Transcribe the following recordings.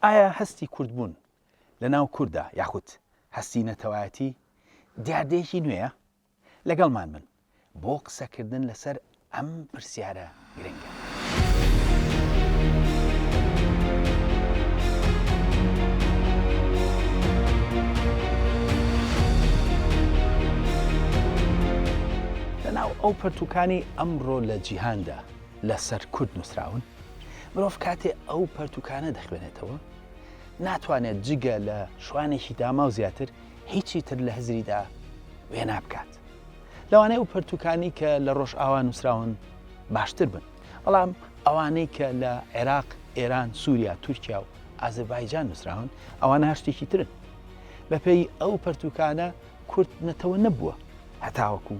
ئایا هەستی کوردبوون لە ناو کورددا یاخود هەستی نەتەوایەتی دیاردەیەکی نوێیە؟ لەگەڵمان بن بۆ قسەکردن لەسەر ئەم پرسیارە گرنگە. لەناو ئەو پەرتووکانەی ئەمڕۆ لە جیهاندا لەسەر کورد نووسراون، مرۆڤ کاتێ ئەو پەرتووکانە دەخوێنێتەوە، ناتوانێت جگە لە شوانێکی داماو زیاتر هیچی تر لە هزریدا وێنا بکات. لەوانەیە ئەو پەرتووکانەی کە لە ڕۆژئاوا نووسراون باشتر بن، بەڵام ئەوانەی کە لە عێراق، ئێران، سووریا، تورکیا و ئازربایجان نووسراون، ئەوانە هەر شتێکی ترن. بەپێی ئەو پەرتووکانە کورد نەتەوە نەبووە هەتاوەکو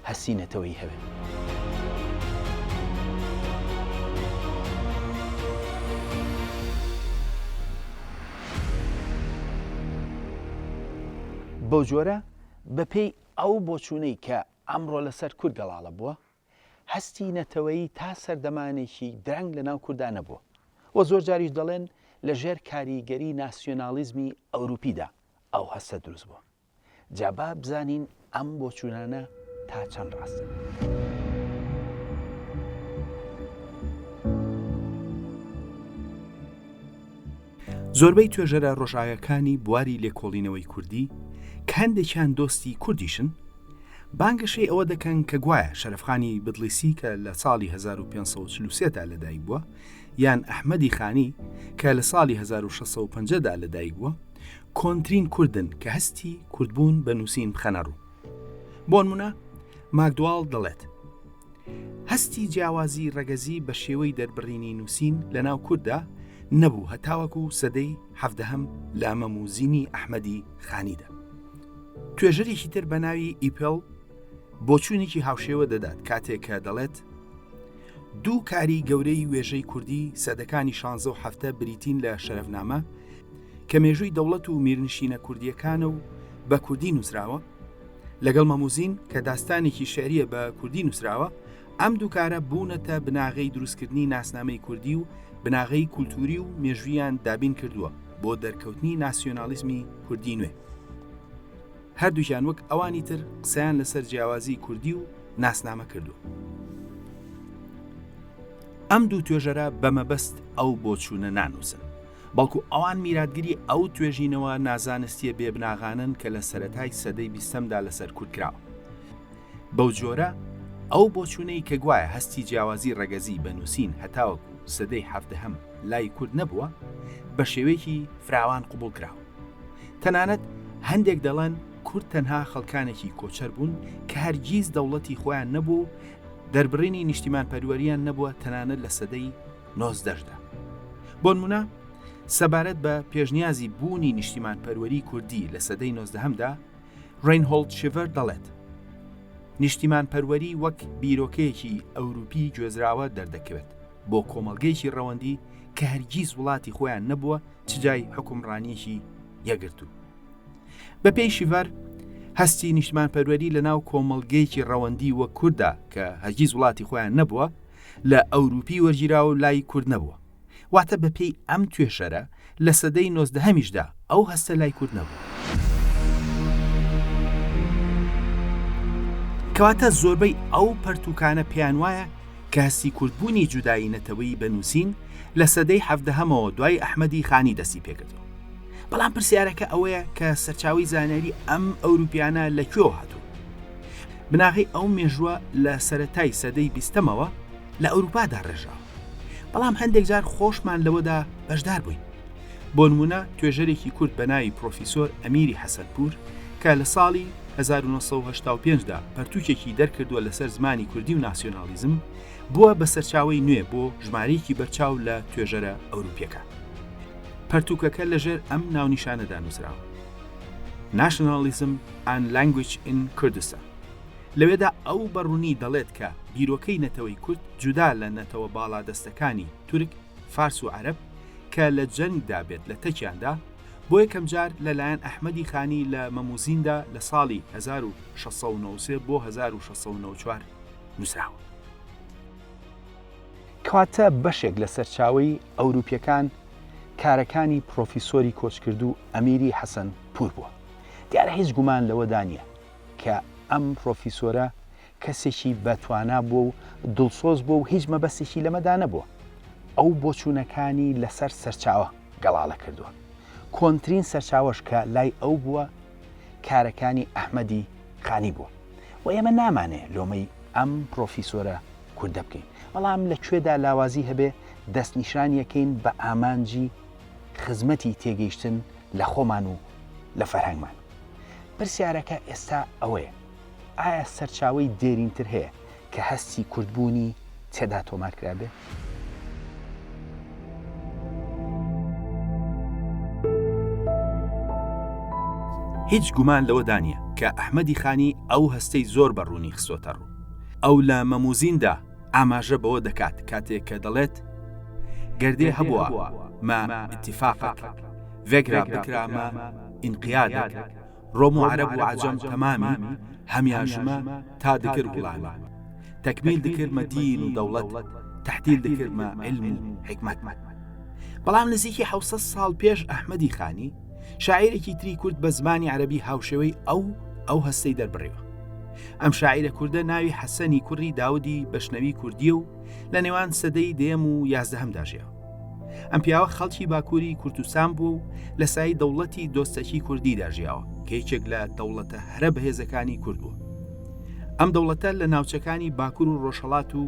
هەستی نەتەوەیی هەبێت. بەو جۆرە بەپێی ئەو بۆچوونەی کە ئەمڕۆ لەسەر کورد گەڵاڵە بووە، هەستی نەتەوەیی تا سەردەمانێکی درەنگ لەناو کورددا نەبووە و زۆر جاریش دەڵێن لەژێر کاریگەری ناسیۆناڵیزمی ئەوروپیدا ئەو هەستە دروست بووە. جا با بزانین ئەم بۆچوونانە تا چەند ڕاستن. زۆربەی توێژەرە ڕۆژئاویەکانی بواری لێکۆڵینەوەی کوردی کە هەندێکیان دۆستی کوردیشن، بانگەشەی ئەوە دەکەن کە گوایە شەرەفخانی بدلیسی کە لە ساڵی 1543 دا لەدایک بووە یان ئەحمەدی خانی کە لە ساڵی 1650 دا لەدایک بووە کۆنترین کوردن کە هەستی کوردبوون بە نووسین بخەنە ڕوو. بۆنمونە ماکدواڵ دەڵێت، هەستی جیاوازی ڕەگەزی بە شێوەی دەربڕینی نووسین لە ناو کورددا نەبوو هەتاوەکو سەدەی حەڤدەهەم لە مەم و زینی ئەحمەدی خانیدا. توێژەرێکی تر بە ناوی ئیپێڵ بۆچوونێکی هاوشێوە دەدات کاتێک کە دەڵێت، دوو کاری گەورەی وێژەی کوردی سەدەکانی شانزە و حەفتە بریتین لە شەرەفنامە کە مێژووی دەوڵەت و میرنشینە کوردییەکانە و بە کوردی نووسراوە، لەگەڵ مەموزین کە داستانێکی شعریە بە کوردی نووسراوە، ئەم دووکارە بوونەتە بناغەی دروستکردنی ناسنامەی کوردی و بناغەی کولتووری و مێژوویان دابین کردووە بۆ دەرکەوتنی ناسیۆنالیزمی کوردی نوێ. هەردووکیان وەک ئەوانی تر قسەیان لەسەر جیاوازی کوردی و ناسنامە کردووە. ئەم دوو توێژەرە بە مەبەست ئەو بۆچوونە نانووسن، بەڵکو ئەوان میراتگری ئەو توێژینەوە نازانستییە بێبناغانەن کە لە سەرەتای سەدەی بیستەمدا لەسەر کورد کراوە. بەو جۆرە ئەو بۆچوونەی کە گوایە هەستی جیاوازی ڕەگەزی بە نووسین هەتاوەکو سەدەی حەڤدەهەم لای کورد نەبووە، بە شێوەیەکی فراوان قبوڵ کراوە. تەنانەت هەندێک دەڵێن کورد تەنها خەڵکانێکی کۆچەر بوون کە هەرگیز دەوڵەتی خۆیان نەبووە و دەربڕینی نیشتیمانپەروەرییان نەبووە تەنانەت لە سەدەی نۆزدەشدا. بۆنمونە سەبارەت بە پێشنیازی بوونی نیشتیمانپەروەری کوردی لە سەدەی نۆزدەهەمدا، ڕەینهۆڵد شیڤەر دەڵێت، نیشتیمانپەروەری وەک بیرۆکەیەکی ئەوروپی گوێزراوە دەردەکەوێت بۆ کۆمەڵگەیەکی ڕەوەندی کە هەرگیز وڵاتی خۆیان نەبووە چ جای حوکمڕانییەکی یەکگرتوو. بەپێی شیڤەر، هەستی نیشتمانپەروەری لەناو کۆمەڵگەیەکی ڕەوەندی وەک کورددا کە هەرگیز وڵاتی خۆیان نەبووە، لە ئەوروپی وەرگیراوە و لای کورد نەبووە. واتە بەپێی ئەم توێژەرە لە سەدەی نۆزدەهەمیشدا ئەو هەستە لای کورد نەبووە. کەواتە زۆربەی ئەو پەرتووکانە پێیان وایە کە هەستی کوردبوونی جودایی نەتەوەیی بە نووسین لە سەدەی حەڤدەهەمەوە دوای ئەحمەدی خانی دەستی پێکردووە. بەڵام پرسیارەکە ئەوەیە کە سەرچاوەی زانیاری ئەم ئەوروپیانە لە کوێوە هاتوون؟ بناغەی ئەو مێژووە لە سەرەتای سەدەی بیستەمەوە لە ئەوروپادا ڕێژراوە. بەڵام هەندێک جار خۆشمان لەوەدا بەشدار بووین. بۆ نموونە توێژەرێکی کورد بە ناوی پرۆفیسۆر ئەمیری حەسەنپوور کە لە ساڵی 1985 دا پەرتووکێکی دەرکردووە لەسەر زمانی کوردی و ناسیۆناڵیزم، بووە بە سەرچاوەی نوێ بۆ ژمارەیەکی بەرچاو لە توێژەرە ئەوروپییەکان. پەرتووکەکە لەژێر ئەم ناونیشانەدا نووسراوە، Nationalism and Language in Kurdistan. لەوێدا ئەو بە ڕوونی دەڵێت کە بیرۆکەی نەتەوەی کورد جودا لە نەتەوە باڵادەستەکانی تورک، فارس و عەرەب کە لە جەنگدا بێت لە تەکیاندا، بۆ یەکەمجار لە لایەن ئەحمەدی خانی لە مەموزیندا لە ساڵی 1693 بۆ 1694 نووسراوە. کەواتە بەشێک لە سەرچاوەی ئەوروپیەکان. کارەکانی پڕۆفیسۆری کۆچکردوو ئەمیری حەسەن پوور بووە. دیارە هیچ گومان لەوەدا نییە کە ئەم پڕۆفیسۆرە کەسێکی بە توانا بووە و دڵسۆز بووە و هیچ مەبەستێکی لەمەدا نەبووە. ئەو بۆچوونەکانی لەسەر سەرچاوە گەڵاڵە کردووە. کۆنترین سەرچاوەش کە لای ئەو بووە کارەکانی ئەحمەدی خانی بووە. و ئێمە نامانێ لۆمەی ئەم پڕۆفیسۆرە کوردە بکەین، بەڵام لە کوێدا لاوازی هەبێ دەستنیشانیەکەین بە ئامانجی خزمەتی تێگەیشتن لە خۆمان و لە فەرهەنگمان. پرسیارەکە ئێستا ئەوەیە ئایا سەرچاوەی دێرینتر هەیە کە هەستی کوردبوونی تێدا تۆمار کرابێ؟ هیچ گومان لەوەدا نییە کە ئەحمەدی خانی ئەو هەستەی زۆر بە ڕوونی خستۆتە ڕوو. ئەو لە مەموزیندا ئاماژە بەوە دەکات کاتێک کە دەڵێت، گەردێ هەبووە مە ئیتیفاقەک، ڤێگرا بکرامە ئینقیادەک، ڕۆم و عەرەب و عەجەم تەمامی، هەمیا ژمە تا دکر غوڵامی. تەکمیل دکرمە دین و دەوڵەت، تەحتیل دکرمە عیلم و حیکمەت. بەڵام نزیکی حەوسەد ساڵ پێش ئەحمەدی خانی، شاعیرێکی تری کورد بە زمانی عەرەبی هاوشێوەی ئەو ئەو هەستەی دەربڕیوە. ئەم شاعیرە کوردە ناوی حەسەنی کوڕی داودی بەشنەوی کوردییە و لە نێوان سەدەی دەیەم و یازدەهەمدا ژیاوە. ئەم پیاوە خەڵکی باکووری کوردستان بووە و لە سایەی دەوڵەتی دۆستەکی کوردیدا ژیاوە کە یەکێک لە دەوڵەتە هەرە بەهێزەکانی کورد بووە. ئەم دەوڵەتە لە ناوچەکانی باکوور و ڕۆژهەڵات و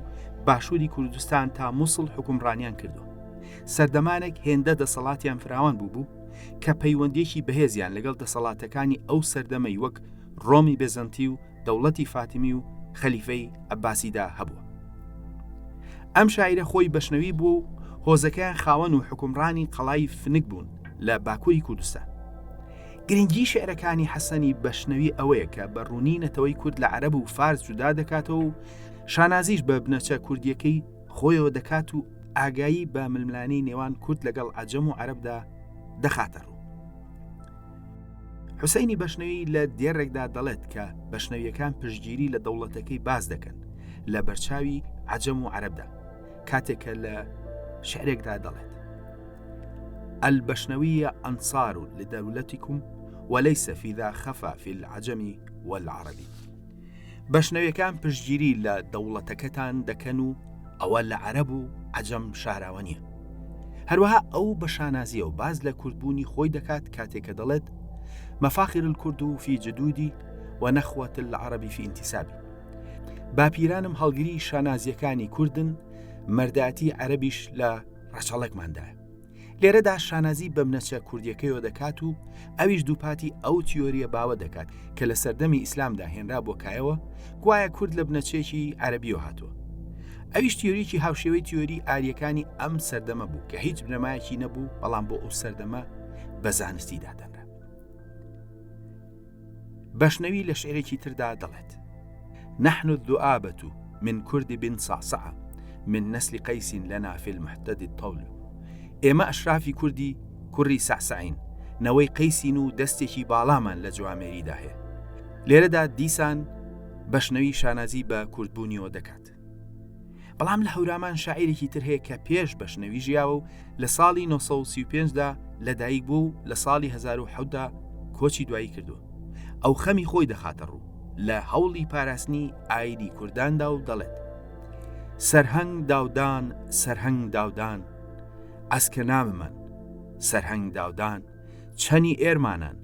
باشووری کوردستان تا موسڵ حوکمڕانیان کردووە. سەردەمانێک هێندە دەسەڵاتیان فراوان بووبوو کە پەیوەندییەکی بەهێزیان لەگەڵ دەسەڵاتەکانی ئەو سەردەمەی وەک ڕۆمی بێزەنتی و دەوڵەتی فاتیمی و خەلیفەی عەباسیدا هەبووە. ئەم شاعیرە خۆی بەشنەوی بووە و هۆزەکەیان خاوەن و حوکمڕانی قەڵای فنک بوون لە باکووری کوردستان. گرنگی شیعرەکانی حەسەنی بەشنەوی ئەوەیە کە بە ڕوونی نەتەوەی کورد لە عەرەب و فارس جودا دەکاتەوە و شانازیش بە بنەچە کوردییەکەی خۆیەوە دەکات و ئاگایی بە ململانێی نێوان کورد لەگەڵ عەجەم و عەرەبدا دەخاتە ڕوو. حوسەینی بەشنەوی لە دێڕێکدا دەڵێت کە بەشنەویەکان پشتگیری لە دەوڵەتەکەی باز دەکەن لە بەرچاوی عەجەم و عەرەبدا کاتێک کە لە شعرێکدا دەڵێت البشنوية أنصار لدولتكم وليس في ذا خفا في العجم والعرب بەشنەویەکان پشتگیری لە دەوڵەتەکەتان دەکەن و ئەوە لە عەرەب و عەجەم شاراوە نییە. هەروەها ئەو بە شانازیەوە باس لە کوردبوونی خۆی دەکات کاتێک کە دەڵێت، مفاخر الکرد فی جدودی و نخوة العرب فی انتسابی. باپیرانم هەڵگری شانازیەکانی کوردن، مەردایەتی عەرەبیش لە ڕەچەڵەکماندایە. لێرەدا شانازی بە بنەچە کوردیەکەیەوە دەکات و ئەویش دووپاتی ئەو تیۆریە باوە دەکات کە لە سەردەمی ئیسلامدا هێنرابووە کایەوە گوایە کورد لە بنەچەیەکی عەرەبیەوە هاتووە. ئەویش تیۆریکی هاوشێوەی تیۆری ئاریەکانی ئەم سەردەمە بوو کە هیچ بنەمایەکی نەبوو بەڵام بۆ ئەو سەردەمە بە زانستی دادەنرا. بەشنەوی لە شعرێکی تردا دەڵێت نحن الذؤابة من كرد بن صعصعة من نسل قيس لنا في المحتد الطول ئێمە ئەشرافی کوردی کوڕی سەعسەعین نەوەی قەیسین و دەستێکی باڵامان لە جوامێریدا هەیە لێرەدا دیسان بەشنەوی شانازی بە کوردبوونیەوە دەکات بەڵام لە هەورامان شاعیرێکی تر هەیە کە پێش بەشنەوی ژیاوە و لە ساڵی 935 دا لەدایک بوو و لە ساڵی 1007 دا کۆچی دوایی کردووە. ئەو خەمی خۆی دەخاتە ڕوو لە هەوڵی پاراستنی ئایینی کورداندا و دەڵێت، سەرهەنگ داودان سەرهەنگ داودان ئەسکە ناممەن سەرهەنگ داودان چەنی ئێرمانان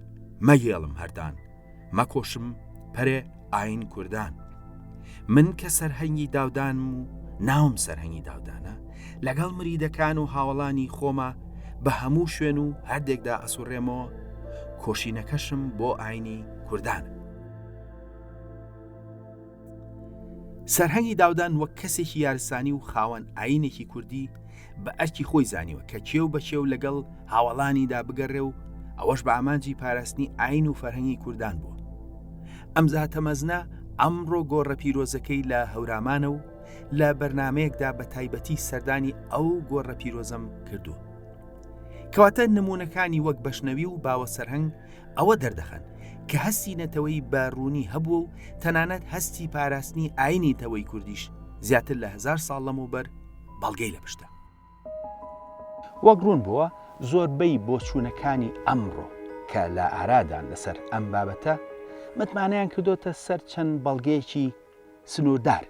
مەگێڵم هەردان مەکۆشم پەرێ ئاین کوردان من کە سەرهەنگی داودانم و ناوم سەرهەنگی داودانە لەگەڵ مریدەکان و هاوەڵانی خۆما بە هەموو شوێن و هەردێکدا ئەسوڕێمەوە کۆشینەکەشم بۆ ئاینی کوردانە. سەرهەنگی داودان وەک کەسێکی یارسانی و خاوەن ئایینێکی کوردی بە ئەرکی خۆی زانیوە کە کێو بە کێو لەگەڵ هاوەڵانیدا بگەڕێ و ئەوەش بە ئامانجی پاراستنی ئایین و فەرهەنگی کوردان بووە. ئەم زاتە مەزنە ئەمڕۆ گۆڕە پیرۆزەکەی لە هەورامانە و لە بەرنامەیەکدا بە تایبەتی سەردانی ئەو گۆڕە پیرۆزەم کردووە. کەواتە نموونەکانی وەک بەشنەوی و باوە سەرهەنگ ئەوە دەردەخەن کە هەستی نەتەوەیی بە ڕوونی هەبووە و تەنانەت هەستی پاراستنی ئایینی نەتەوەی کوردیش زیاتر لە هەزار ساڵ لەمەوبەر بەڵگەی لە پشتە. وەک ڕوون بووە، زۆربەی بۆچوونەکانی ئەمڕۆ کە لە ئارادان لەسەر ئەم بابەتە، متمانەیان کردۆتە سەر چەند بەڵگەیەکی سنووردار،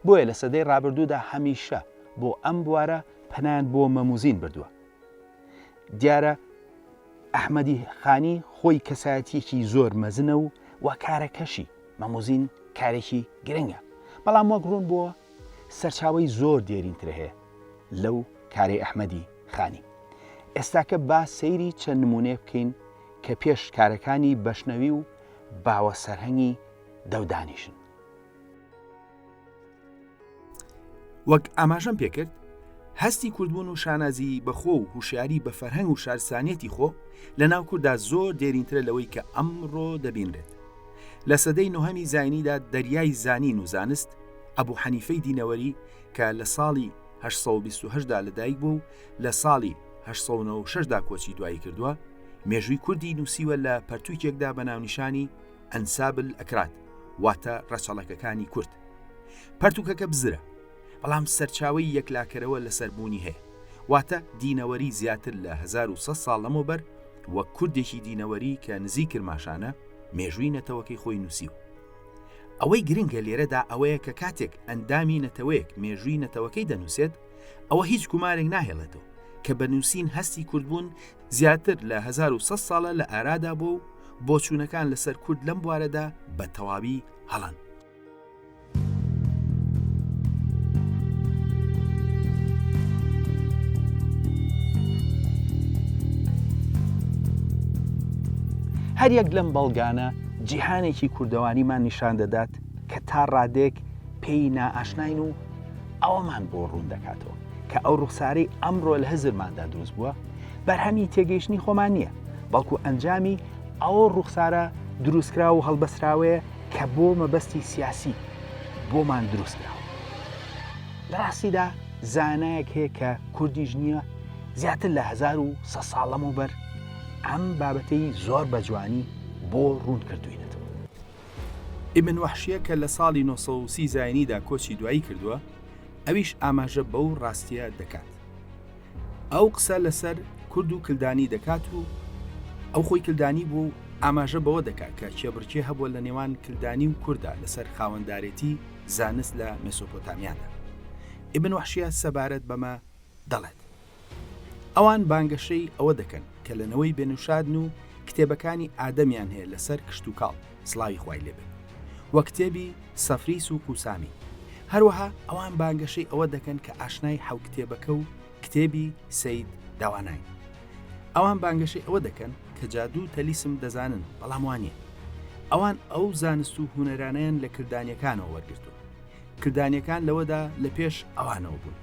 بۆیە لە سەدەی ڕابردوودا هەمیشە بۆ ئەم بوارە پەنایان بۆ مەموزین بردووە. دیارە ئەحمەدی خانی خۆی کەسایەتیەکی زۆر مەزنە و وە کارەکەشی، مەموزین، کارێکی گرنگە، بەڵام وەک ڕوون بووە سەرچاوەی زۆر دێرینتر هەیە لەو کارەی ئەحمەدی خانی. ئێستاکە با سەیری چەند نموونەیەک بکەین کە پێش کارەکانی بەشنەوی و باوە سەرهەنگی دەودانیشن. وەک ئاماژەم پێکرد هەستی کوردبوون و شانازی بە خۆ و هوشیاری بە فەرهەنگ و شارستانیەتی خۆ لە ناو کووردا زۆر دێرینترە لەوەی کە ئەمڕۆ دەبینرێت لە سەدەی نۆهەمی زینیدا دەریای زانین و زانست ئەبوو حەنیفەی دینەوەری کە لە ساڵی 1920 دا لەدایک بوو و لە ساڵی 1996 دا کۆچی دوایی کردووە مێژووی کوردی نووسیوە لە پەرتووکێکدا بە ناونیشانی ئەنساب الاکراد واتە ڕەچەڵەکەکانی کورد. پەرتووکەکە بزرە، بەڵام سەرچاوەی یەکلاکەرەوە لەسەر بوونی هەیە، واتە دینەوەری زیاتر لە 1100 ساڵ لەمەوبەر وەک کوردێکی دینەوەری کە نزیک کرماشانە، مێژووی نەتەوەکەی خۆی نووسیوە. ئەوەی گرنگە لێرەدا ئەوەیە کە کاتێک ئەندامی نەتەوەیەک مێژووی نەتەوەکەی دەنووسێت، ئەوە هیچ گومانێک ناهێڵێتەوە کە بە نووسین هەستی کوردبوون زیاتر لە 1100 ساڵە لە ئارادا بووە و بۆچوونەکان لەسەر کورد لەم بوارەدا بە تەواوی هەڵەن. هەر یەک لەم بەڵگانە جیهانێکی کوردەوانیمان نیشان دەدات کە تا ڕادەیەک پێی نائاشناین و ئەوەمان بۆ ڕوون دەکاتەوە کە ئەو ڕوخسارەی ئەمڕۆ لە هزرماندا دروست بووە بەرهەمی تێگەیشتنی خۆمان نییە، بەڵکو ئەنجامی ئەو ڕوخسارە دروستکراو و هەڵبەستراوەیە کە بۆ مەبەستی سیاسی بۆمان دروستکراوە. لە ڕاستیدا زانایەک هەیە کە کوردیش نییە، زیاتر لە 1100 ساڵ لەمەوبەر ئەم بابەتەی زۆر بە جوانی بۆ ڕوون کردووینەتەوە. ئیبن وەحشیە کە لە ساڵی 930 زاینیدا کۆچی دوایی کردووە، ئەویش ئاماژە بەو ڕاستییە دەکات. ئەو قسە لەسەر کورد و کلدانی دەکات و ئەو خۆی کلدانی بووە و ئاماژە بەوە دەکات کە کێبڕکێ هەبووە لە نێوان کلدانی و کوردا لەسەر خاوەندارێتی زانست لە مێسۆپۆتامیادا. ئیبن وەحشیە سەبارەت بەمە دەڵێت، ئەوان بانگەشەی ئەوە دەکەن کە لە نەوەی بێنوشادن و کتێبەکانی ئادەمیان هەیە لەسەر کشتوکاڵ، سڵاوی خوای لێ بێت، و کتێبی سەفریس و قوسامی. هەروەها ئەوان بانگەشەی ئەوە دەکەن کە ئاشنای حەو کتێبەکە و کتێبی سەید داواناین. ئەوان بانگەشەی ئەوە دەکەن کە جادوو و تەلیسم دەزانن، بەڵام وا نییە. ئەوان ئەو زانست و هونەرانەیان لە کلدانییەکانەوە وەرگرتووە. کلدانییەکان لەوەدا لە پێش ئەوانەوە بوون.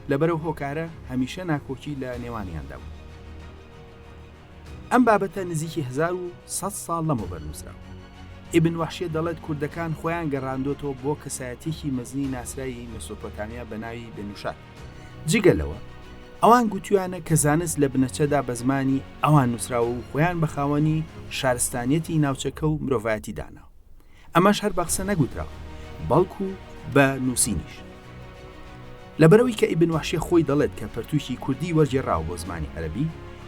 لەبەر ئەو هۆکارە هەمیشە ناکۆکی لە نێوانیاندا بوو. ئەم بابەتە نزیکی 1100 ساڵ لەمەوبەر نووسراوە. ئیبن وەحشیە دەڵێت کوردەکان خۆیان گەڕاندۆتەوە بۆ کەسایەتیەکی مەزنی ناسراوی مێسۆپۆتامیا بە ناوی بێنوشاد. جگە لەوە ئەوان گوتویانە کە زانست لە بنەچەدا بە زمانی ئەوان نووسراوە و خۆیان بە خاوەنی شارستانیەتی ناوچەکە و مرۆڤایەتی داناوە. ئەمەش هەر بە قسە نەگوتراوە بەڵکو بە نووسینیش. لەبەرئەوەی کە ئیبن وەحشیە خۆی دەڵێت کە پەرتووکی کوردی وەرگێڕاوە بۆ زمانی عەرەبی،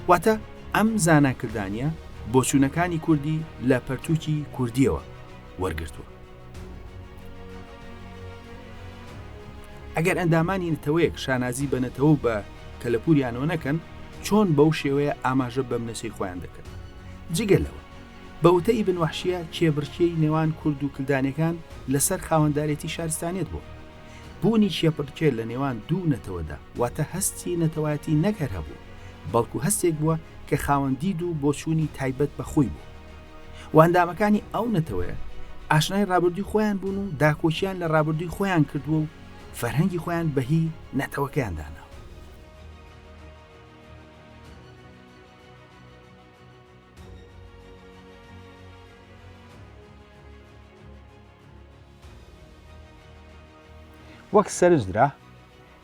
واتە ئەم زانا کلدانیە بۆچوونەکانی کوردی لە پەرتووکی کوردیەوە وەرگرتووە. ئەگەر ئەندامانی نەتەوەیەک شانازی بە نەتەوە و بە کەلەپوریانەوە نەکەن، چۆن بەو شێوەیە ئاماژە بەم نەچەی خۆیان دەکەن؟ جگە لەوە، بە وتەی ئیبن وەحشیە کێبڕکێی نێوان کورد و کلدانیەکان لەسەر خاوەندارێتی شارستانیەت بووە. بوونی کێبڕکێ لە نێوان دوو نەتەوەدا واتە هەستی نەتەوایەتی نەک هەر هەبووە، بەڵکو هەستێک بووە کە خاوەن دید و بۆچوونی تایبەت بە خۆی بووە و ئەندامەکانی ئەو نەتەوەیە ئاشنای ڕابردووی خۆیان بوون و داکۆکیان لە ڕابردووی خۆیان کردووە و فەرهەنگی خۆیان بە هی نەتەوەکەیان داناوە. وەک سەرنج درا،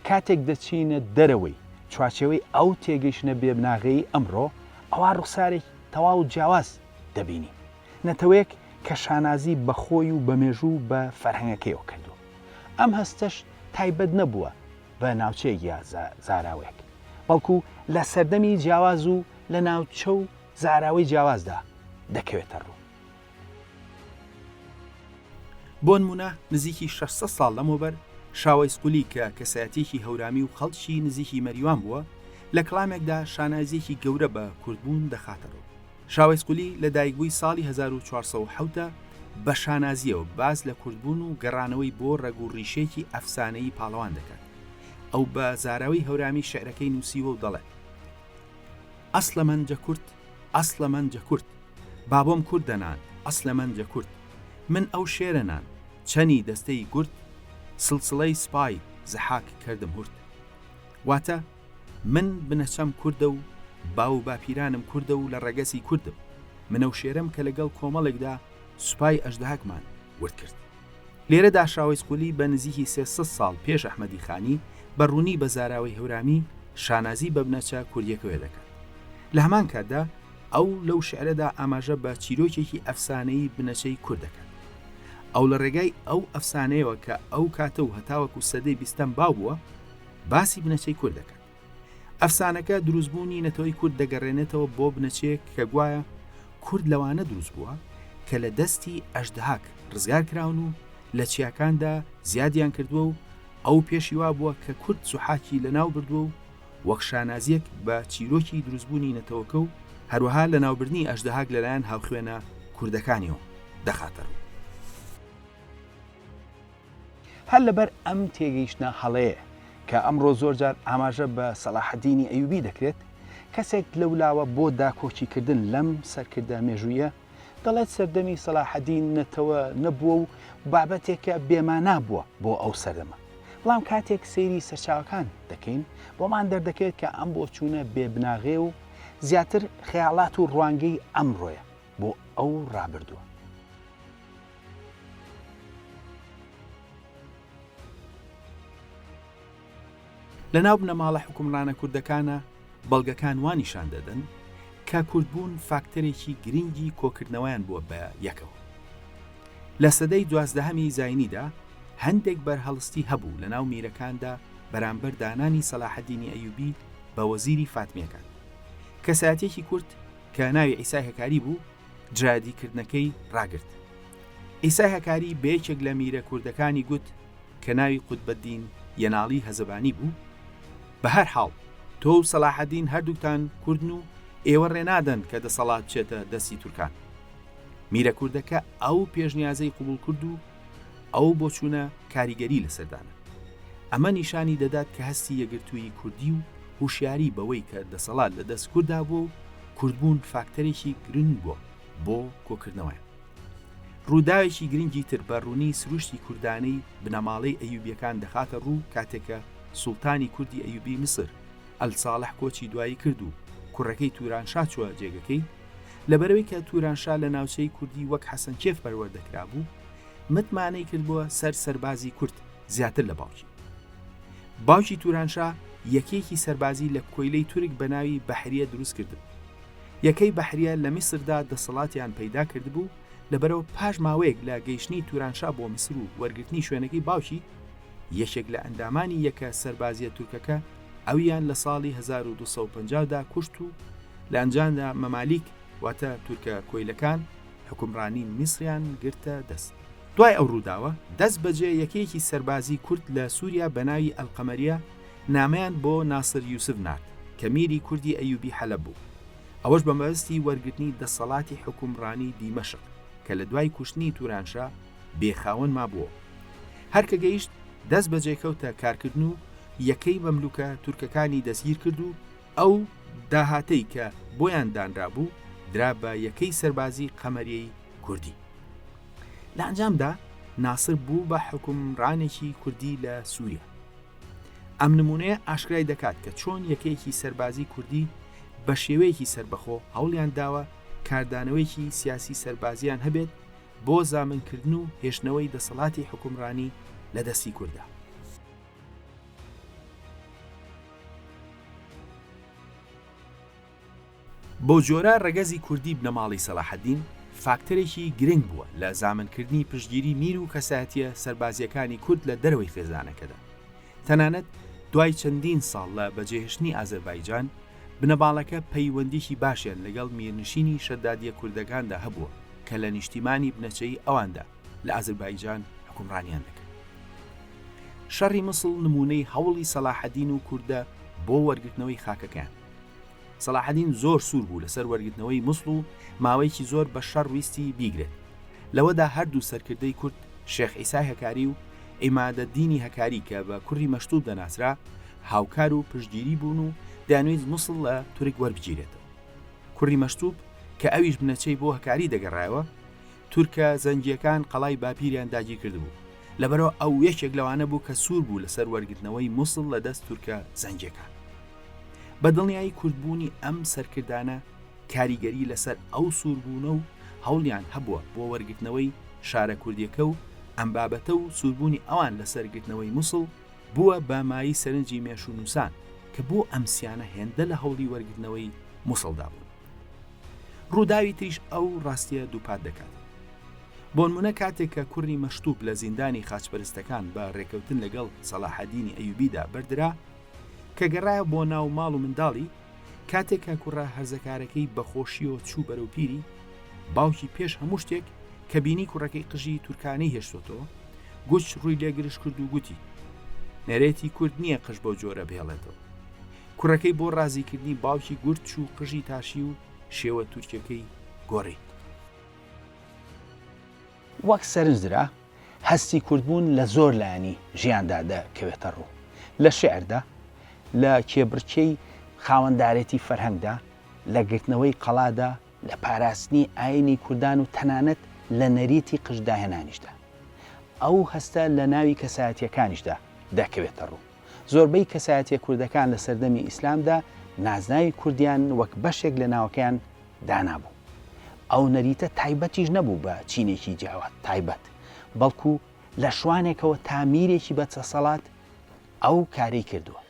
کاتێک دەچینە دەرەوەی چوارچێوەی ئەو تێگەیشتنە بێبناغەیەی ئەمڕۆ، ئەوا ڕوخسارێکی تەواو جیاواز دەبینین. نەتەوەیەک کە شانازی بە خۆی و بە مێژوو و بە فەرهەنگەکەیەوە کردووە. ئەم هەستەش تایبەت نەبووە بە ناوچەیەک یا زاراوەیەک. بەڵکو لە سەردەمی جیاواز و لە ناوچە و زاراوەی جیاوازدا دەکەوێتە ڕوو. بۆنمونە نزیکی 600 ساڵ لەمەوبەر شاوەیس قولی کە کەسایەتیەکی هەورامی و خەڵکی نزیکی مەریوان بووە لە کڵامێکدا شانازیەکی گەورە بە کوردبوون دەخاتە ڕوو. شاوەیس قولی لە دایکبووی ساڵی 1407 ە بە شانازیەوە باس لە کوردبوون و گەڕانەوەی بۆ ڕەگ و ڕیشەیەکی ئەفسانەیی پاڵەوان دەکات. ئەو بە زاراوەی هەورامی شعرەکەی نووسیوە و دەڵێت، ئەسڵە مەن جە کورد، ئەسڵە مەن جە کورد، بابۆم کوردە نان، ئەسڵە مەن جە کورد، من ئەو شێرە نان، چەنی دەستەی گورد، سڵسڵەی سپای زەحاک کەردم هورد. واتە، من بنەچەم کوردە و باو و باپیرانم کوردە و لە ڕەگەزی کوردم، من ئەو شێرەم کە لەگەڵ کۆمەڵێکدا سوپای ئەژدهاکمان ورد کرد. لێرەدا شاوەیس قولی بە نزیکی 300 ساڵ پێش ئەحمەدی خانی بە ڕوونی بە زاراوەی هەورامی شانازی بە بنەچە کوردیەکەوە دەکات. لە هەمان کاتدا ئەو لەو شیعرەدا ئاماژە بە چیرۆکێکی ئەفسانەیی بنەچەی کورد دەکات. ئەو لە ڕێگای ئەو ئەفسانەیەوە کە ئەو کاتە و هەتاوەکو سەدەی بیستەم باو بووە، باسی بنەچەی کورد دەکات. ئەفسانەکە دروستبوونی نەتەوەی کورد دەگەڕێنێتەوە بۆ بنەچەیەک کە گوایە کورد لەوانە دروست بووە کە لە دەستی ئەژدهاک ڕزگار کراون و لە چیاکاندا زیادیان کردووە و ئەو پێشی وابووە کە کورد زوحاکی لەناو بردووە و وەک شانازییەک بە چیرۆکی دروستبوونی نەتەوەکە و هەروەها لەناوبردنی ئەژدهاک لەلایەن هاوخوێنە کوردەکانیەوە دەخاتە ڕوو. هەر لەبەر ئەم تێگەیشتنە هەڵەیە کە ئەمڕۆ زۆرجار ئاماژە بە سەلاحەدینی ئەیوبی دەکرێت، کەسێک لەولاوە بۆ داکۆکیکردن لەم سەرکردە مێژوویە دەڵێت سەردەمی سەلاحەدین نەتەوە نەبووە و بابەتێکە بێمانا بووە بۆ ئەو سەردەمە. بەڵام کاتێک سەیری سەرچاوەکان دەکەین بۆمان دەردەکەوێت کە ئەم بۆچوونە بێ بناغەیە و زیاتر خەیاڵات و ڕوانگەی ئەمڕۆیە بۆ ئەو ڕابردووە. لە ناو بنەماڵە حوکمڕانە کوردەکانە بەڵگەکان وا نیشان دەدەن کە کوردبوون فاکتەرێکی گرنگی کۆکردنەوەیان بووە بە یەکەوە. لە سەدەی دوازدەهەمی زاینیدا هەندێک بەرهەڵستی هەبوو لە ناو میرەکاندا بەرامبەر دانانی سەلاحەدینی ئەیوبی بە وەزیری فاتمیەکان. کەسایەتیەکی کورد کە ناوی عیسای هەکاری بوو دژایەتیکردنەکەی ڕاگرت. عیسای هەکاری بە یەکێک لە میرە کوردەکانی گوت کە ناوی قوتبەدین یەناڵی هەزەبانی بوو، بە هەر حاڵ تۆ و سەلاحەدین هەردووکتان کوردن و ئێوە ڕێ نادەن کە دەسەڵات بچێتە دەستی تورکان. میرە کوردەکە ئەو پێشنیازەی قبوڵ کرد و ئەو بۆچوونە کاریگەری لەسەر دانا. ئەمە نیشانی دەدات کە هەستی یەکگرتوویی کوردی و هوشیاری بەوەی کە دەسەڵات لە دەست کورددا بووە و کوردبوون فاکتەرێکی گرنگ بووە بۆ کۆکردنەوەیان. ڕووداوێکی گرنگی تر بە ڕوونی سروشتی کوردانەی بنەماڵەی ئەیوبیەکان دەخاتە ڕوو کاتێک کە سوڵتانی کوردی ئەیوبی میسر ئەلساڵح کۆچی دوایی کرد و کوڕەکەی تورانشا چووە جێگەکەی، لەبەرئەوەی کە تورانشا لە ناوچەی کوردی وەک حەسەنکێف پەروەردە کرابوو، متمانەی کردبووە سەر سەربازی کورد زیاتر لە باوکی. باوکی تورانشا یەکەیەکی سەربازی لە کۆیلەی تورک بە ناوی بەحریە دروست کردبوو. یەکەی بەحریە لە میسردا دەسەڵاتیان پەیدا کردبوو، لەبەرئەوە پاش ماوەیەک لە گەیشتنی تورانشا بۆ میسر و وەرگرتنی شوێنەکەی باوکی، یەکێک لە ئەندامانی یەکە سەربازیە تورکەکە ئەویان لە ساڵی 1250 دا کوشت و لە ئەنجامدا مەمالیک واتە تورکە کۆیلەکان حوکمڕانی میسریان گرتە دەست. دوای ئەو ڕووداوە دەست بەجێ یەکەیەکی سەربازی کورد لە سوریا بە ناوی ئەلقەمەریە نامەیان بۆ ناسر یوسف نارد کە میری کوردی ئەیوبی حەلەب بوو ئەوەش بە مەبەستی وەرگرتنی دەسەڵاتی حوکمڕانی دیمەشق کە لە دوای کوشتنی تورانشا بێ خاوەن مابووەوە. هەر کە گەیشت دەست بەجێ کەوتە کارکردن و یەکەی مەملوکە تورکەکانی دەستگیر کرد و ئەو داهاتەی کە بۆیان دانرابوو درا بە یەکەی سەربازی قەمەریەی کوردی. لە ئەنجامدا ناسر بوو بە حوکمڕانێکی کوردی لە سووریا. ئەم نموونەیە ئاشکرای دەکات کە چۆن یەکەیەکی سەربازی کوردی بە شێوەیەکی سەربەخۆ هەوڵیان داوە کاردانەوەیەکی سیاسی سەربازیان هەبێت بۆ زامنکردن و هێشتنەوەی دەسەڵاتی حوکمڕانی لە دەستی کورددا. بەوجۆرە ڕەگەزی کوردی بنەماڵەی سەلاحەدین فاکتەرێکی گرنگ بووە لە زامنکردنی پشتگیری میر و کەسایەتییە سەربازییەکانی کورد لە دەرەوەی خێزانەکەدا. تەنانەت دوای چەندین ساڵ لە بەجێهێشتنی ئازەربایجان، بنەماڵەکە پەیوەندیی باشیان لەگەڵ میرنشینی شەدادییە کوردەکاندا هەبووە کە لە نیشتیمانی بنەچەیی ئەواندا لە ئازەربایجان حوکمڕانیان دەکرد. شەڕی موسڵ نموونەی هەوڵی سەلاحەدین و کوردە بۆ وەرگرتنەوەی خاکەکەیان. سەلاحەدین زۆر سوور بوو لەسەر وەرگرتنەوەی موسڵ و ماوەیەکی زۆر بە شەڕ ویستی بیگرێت. لەوەدا هەردوو سەرکردەی کورد شێخ عیسای هەکاری و عیمادەدینی هەکاری کە بە کوڕی مەشتوب دەناسرا هاوکار و پشتگیری بوون و دەیانویست موسڵ لە تورک وەربگیرێتەوە. کوڕی مەشتوب کە ئەویش بنەچەی بۆ هەکاری دەگەڕایەوە، تورکە زەنگییەکان قەڵای باپیریان داگیرکردبوو، لەبەرئەوە ئەو یەکێک لەوانە بوو کە سوور بوو لەسەر وەرگرتنەوەی موسڵ لە دەست تورکە زەنگییەکان. بە دڵنیایی کوردبوونی ئەم سەرکردانە کاریگەری لەسەر ئەو سووربوونە و هەوڵیان هەبووە بۆ وەرگرتنەوەی شارە کوردییەکە و ئەم بابەتە و سووربوونی ئەوان لەسەر گرتنەوەی موسڵ بووە بە مایەی سەرنجی مێژوونووسان کە بۆ ئەم سیانە هێندە لە هەوڵی وەرگرتنەوەی موسڵدا بوون. ڕووداوی تریش ئەو ڕاستیە دووپات دەکات. بۆنمونە کاتێک کە کوڕی مەشتوب لە زیندانی خاچپەرستەکان بە ڕێکەوتن لەگەڵ سەلاحەدینی ئەیوبیدا بەردرا، کە گەڕایە بۆ ناو ماڵ و منداڵی، کاتێک کە کوڕە هەرزەکارەکەی بە خۆشیەوە چوو بەرەو پیری، باوکی پێش هەموو شتێک کە بینی کوڕەکەی قژی تورکانەی هێشتۆتەوە، گوچ ڕووی لێ گرژ کرد و گوتی، نەرێتی کورد نییە قژ بەو جۆرە بهێڵێتەوە. کوڕەکەی بۆ ڕازیکردنی باوکی گورد چوو قژی تاشی و شێوە تورکیەکەی گۆڕی. وەک سەرنج درا، هەستی کوردبوون لە زۆر لایەنی ژیاندا دەکەوێتە ڕوو. لە شیعردا، لە کێبڕکێی خاوەندارێتی فەرهەنگدا، لە گرتنەوەی قەڵادا، لە پاراستنی ئایینی کوردان و تەنانەت لە نەریتی قژداهێنانیشدا. ئەو هەستە لە ناوی کەسایەتییەکانیشدا دەکەوێتە ڕوو. زۆربەی کەسایەتیە کوردەکان لە سەردەمی ئیسلامدا نازناوی کوردیان وەک بەشێک لە ناوەکەیان دانابوو. ئەو نەریتە تایبەتیش نەبوو بە چینێکی جیاواز تایبەت، بەڵکو لە شوانێکەوە تا میرێکی بەدسەسەڵات ئەو کارەی کردووە.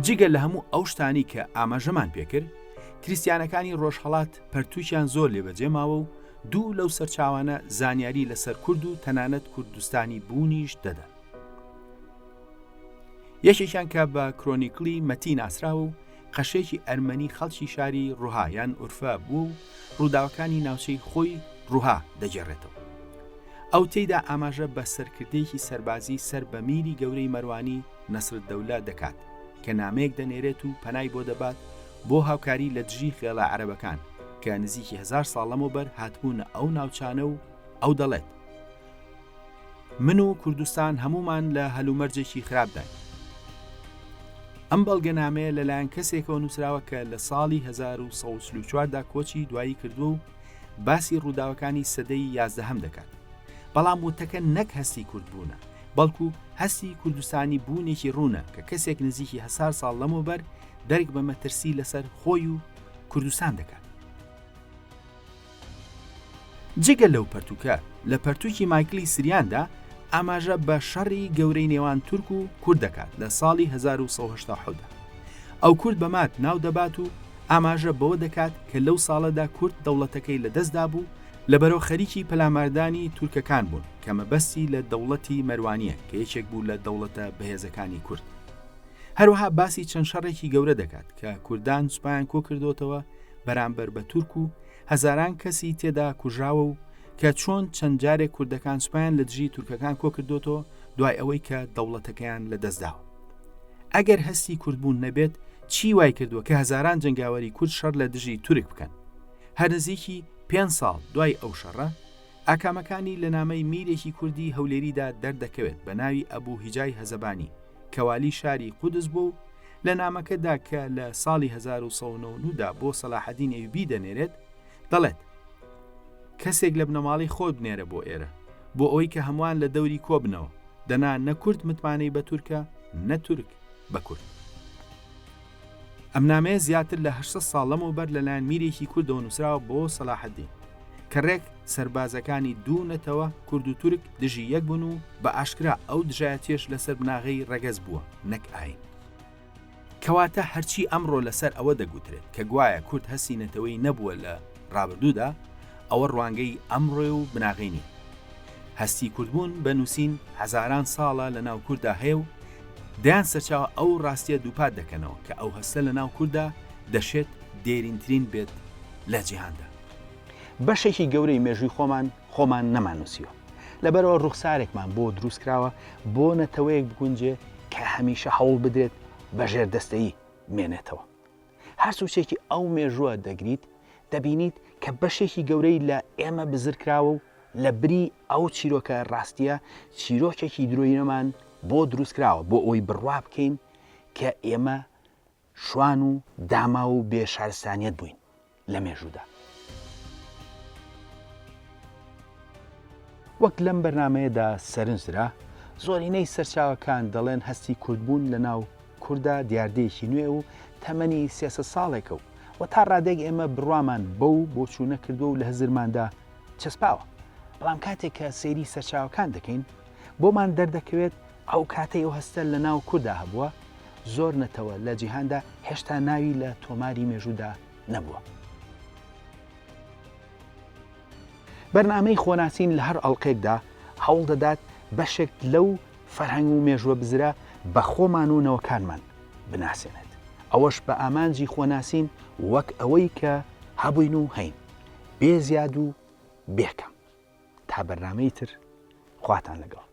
جگە لە هەموو ئەو شتانەی کە ئاماژەمان پێکرد، کریستیانەکانی ڕۆژهەڵات پەرتووکیان زۆر لێ بەجێ ماوە و دوو لەو سەرچاوانە زانیاری لەسەر کورد و تەنانەت کوردستانی بوونیش دەدەن. یەکێکیان کە بە کرۆنیکڵی مەتی ناسراوە و قەشێکی ئەرمەنی خەڵکی شاری ڕوها یان ئورفە بووە و ڕووداوەکانی ناوچەی خۆی ڕوها دەگێڕێتەوە. ئەو تێیدا ئاماژە بە سەرکردەیەکی سەربازی سەر بە میری گەورەی مەروانی نەسرالدەولە دەکات کە نامەیەک دەنێرێت و پەنای بۆ دەبات بۆ هاوکاری لە دژی خێڵە عەرەبەکان کە نزیکی هەزار ساڵ لەمەوبەر هاتبوونە ئەو ناوچانە و ئەو دەڵێت من و کوردستان هەموومان لە هەلومەرجێکی خراپداین. ئەم بەڵگەنامەیە لەلایەن کەسێکەوە نووسراوە کە لە ساڵی 1944 دا کۆچی دوایی کردووە و باسی ڕووداوەکانی سەدەی یازدەهەم دەکات. بەڵام وتەکە نەک هەستی کوردبوونە، بەڵکو هەستی کوردستانی بوونێکی ڕوونە کە کەسێک نزیکی هەسار ساڵ لەمەوبەر دەرک بە مەترسی لەسەر خۆی و کوردستان دەکات. جگە لەو پەرتووکە، لە پەرتووکی مایکلی سریاندا ئاماژە بە شەڕی گەورەی نێوان تورک و کورد دەکات لە ساڵی 1970 دا. ئەو کورد بە ماد ناو دەبات و ئاماژە بەوە دەکات کە لەو ساڵەدا کورد دەوڵەتەکەی لە دەست دابوو، لەبەرەوە خەریکی پەلاماردانی تورکەکان بوون کە مەبەستی لە دەوڵەتی مەروانییە کە یەکێک بوو لە دەوڵەتە بەهێزەکانی کورد. هەروەها باسی چەند شەڕێکی گەورە دەکات کە کوردان سوپایان کۆکردۆتەوە بەرامبەر بە تورک و هەزاران کەسی تێدا کوژراوە و کە چۆن چەند جارێک کوردەکان سوپایان لە دژی تورکەکان کۆکردۆتەوە دوای ئەوەی کە دەوڵەتەکەیان لە دەستداوە. ئەگەر هەستی کوردبوون نەبێت چی وای کردووە کە هەزاران جەنگاوەری کورد شەڕ لە دژی تورک بکەن؟ هەر نزیکی پێنج ساڵ دوای ئەو شەڕە، ئاکامەکانی لە نامەی میرێکی کوردی هەولێریدا دەردەکەوێت بە ناوی ئەبوو هیجای هەزەبانی کە والی شاری قودس بووە و لە نامەکەدا کە لە ساڵی 1199 دا بۆ سەلاحەدین ئەیوبی دەنێرێت دەڵێت کەسێک لە بنەماڵەی خۆت بنێرە بۆ ئێرە بۆ ئەوەی کە هەمووان لە دەوری کۆبنەوە دەنا نە کورد متمانەی بە تورکە نە تورک بە کورد. ئەم نامەیە زیاتر لە 800 ساڵ لەمەوبەر لەلایەن میرێکی کوردەوە نووسراوە بۆ سەلاحەدین کە ڕێک سەربازەکانی دوو نەتەوە کورد و تورک دژی یەک بوون و بە ئاشکرا ئەو دژایەتیەش لەسەر بناغەی ڕەگەز بووە نەک ئاین. کەواتە هەرچی ئەمڕۆ لەسەر ئەوە دەگوترێت کە گوایە کورد هەستی نەتەوەی نەبووە لە ڕابردوودا، ئەوە ڕوانگەی ئەمڕۆیە و بناغەی نییە. هەستی کوردبوون بە نووسین هەزاران ساڵە لە ناو کورددا هەیە و دەیان سەرچاوە ئەو ڕاستییە دووپات دەکەنەوە کە ئەو هەستە لە ناو کورددا دەشێت دێرینترین بێت لە جیهاندا. بەشێکی گەورەی مێژووی خۆمان خۆمان نەماننووسیوە. لەبەرئەوە ڕوخسارێکمان بۆ دروست کراوە بۆ نەتەوەیەک بگونجێ کە هەمیشە هەوڵ بدرێت بە ژێردەستەیی بمێنێتەوە. هەر سوچێکی ئەو مێژووە دەگریت دەبینیت کە بەشێکی گەورەی لە ئێمە بزر کراوە و لە بری ئەو چیرۆکە ڕاستییە چیرۆکێکی درۆینەمان بۆ دروست کراوە بۆ ئەوەی بڕوا بکەین کە ئێمە شوان و داماو و بێ شارستانیەت بووین لە مێژوودا. وەک لەم بەرنامەیەدا سەرنج درا، زۆرینەی سەرچاوەکان دەڵێن هەستی کوردبوون لە ناو کوردا دیاردەیەکی نوێ و تەمەنی 300 ساڵێکە و و تا ڕادەیەک ئێمە بڕوامان بەو بۆچوونە کردووە و لە هزرماندا چەسپاوە. بەڵام کاتێک کە سەیری سەرچاوەکان دەکەین بۆمان دەردەکەوێت ئەو کاتەی ئەو هەستە لە ناو کوردا هەبووە، زۆر نەتەوە لە جیهاندا هێشتا ناوی لە تۆماری مێژوودا نەبووە. بەرنامەی خۆناسین لە هەر ئەڵقەیەکدا هەوڵ دەدات بەشێک لەو فەرهەنگ و مێژووە بزرە بە خۆمان و نەوەکانمان بناسێنێت، ئەوەش بە ئامانجی خۆناسین وەک ئەوەی کە هەبووین و هەین، بێ زیاد و بێ کەم. تا بەرنامەی تر خواتان لەگەڵ.